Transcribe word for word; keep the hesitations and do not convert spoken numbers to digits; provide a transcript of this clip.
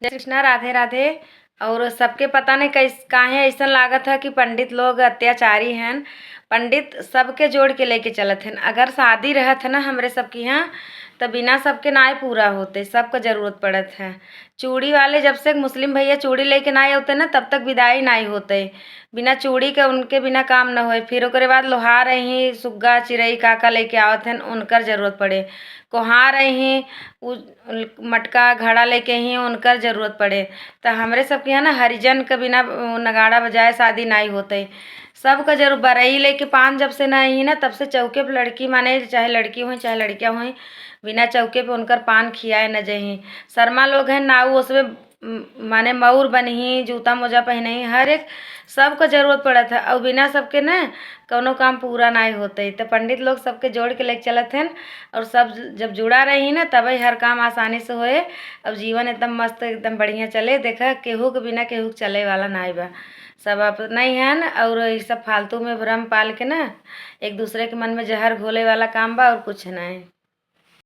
जय कृष्णा, राधे राधे। और सबके पता नहीं कैस-, काहे ऐसन लागत है कि पंडित लोग अत्याचारी हैं। पंडित सबके जोड़ के लेके चलत हैं। अगर शादी रहत है ना हमरे सबके यहाँ, तो बिना सबके नाय पूरा होते, सबका जरूरत पड़त है। चूड़ी वाले जब से मुस्लिम भैया चूड़ी लेके नाय होते ना, तब तक विदाई नाय होते। बिना चूड़ी के उनके बिना काम न होए। फिर ओकरे बाद लोहार अहीं, सुग्गा, चिरई, काका लेके आवत हैं, उनकर जरूरत पड़े। कोहार अहीं, उ मटका, घड़ा लेके ही उनकर जरूरत पड़े। त हमरे सबके यहाँ ना हरिजन के बिना, अ, नगाड़ा बजाए शादी नाई होते। सबका जरूर बरई लेके पान जब से ना आई ना, तब से चौके पे लड़की माने, चाहे लड़की होई, चाहे लड़कियाँ होई, बिना चौके पे उनकर पान खियाए न जही। शर्मा लोग हैं ना, वो उसमें, म-, माने मऊर बनही, जूता मोजा पहनही, हर एक सबका जरूरत पड़त है। और बिना सबके ना कौनो काम पूरा नाई होते। तो पंडित लोग सबके जोड़ के लेके चलत हैं और सब जब जुड़ा रही ना, तबे हर काम आसानी से होए। अब जीवन एकदम मस्त, एकदम बढ़िया चले। देखा, केहू के बिना केहू के चले वाला नाई बा। सब अपना ही हैं और ये सब फालतू में भ्रम पाल के ना एक दूसरे के मन में जहर घोले वाला काम बा और कुछ नहीं।